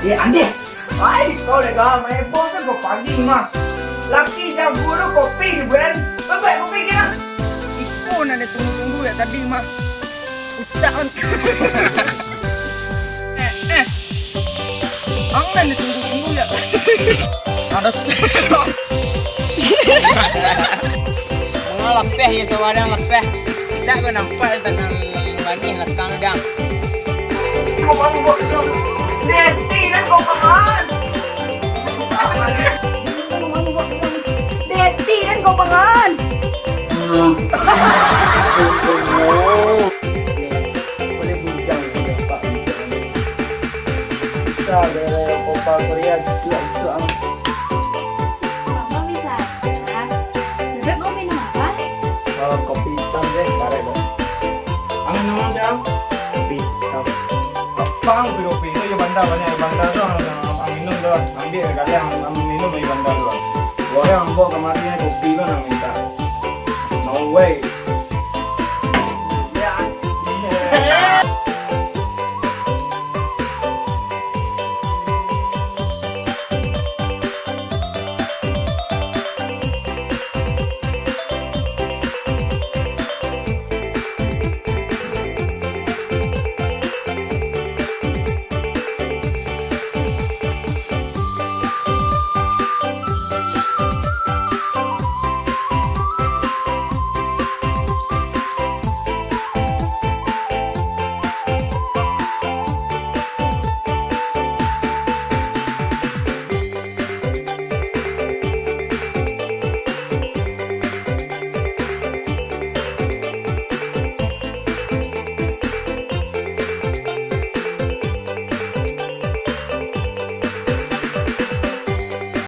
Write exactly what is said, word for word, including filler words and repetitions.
Eh, Andeh. Ai, kau lega main bos kan kau pagi mah. Laki jago tu kopi di brand. Kau buat kopi ke lah? Iko nan ditunggu-tunggu dari tadi mah. Ucak kan. Eh, eh. Ang nan ditunggu-tunggu ya. Ada sih. Manga lapeh ya, sawadang lapeh. Indak ko nampak tanang banih lakang tu, dang. Mambok dong. Deti nan kau pangan. Deti nan kau pangan. Boleh bujang tu, Pak. Bisa, gaya-gaya Copa Korea juga bisa, ah. Mama bisa. Nah, Bebek mau minum apa? Eh, kopi hitam deh, sekarang, Bang. Ang minum aja, Ang. Kopi hitam. Apa, Ang, kopi-kopi? Itu ya, Banda, banyak ya, Banda tu, Ang, Ang, Ang minum tu. Ambil kalian, Ang, Ang minum ya, Banda tu. Orang Ang bawa kemari ni kopi tu, Ang minta. No way.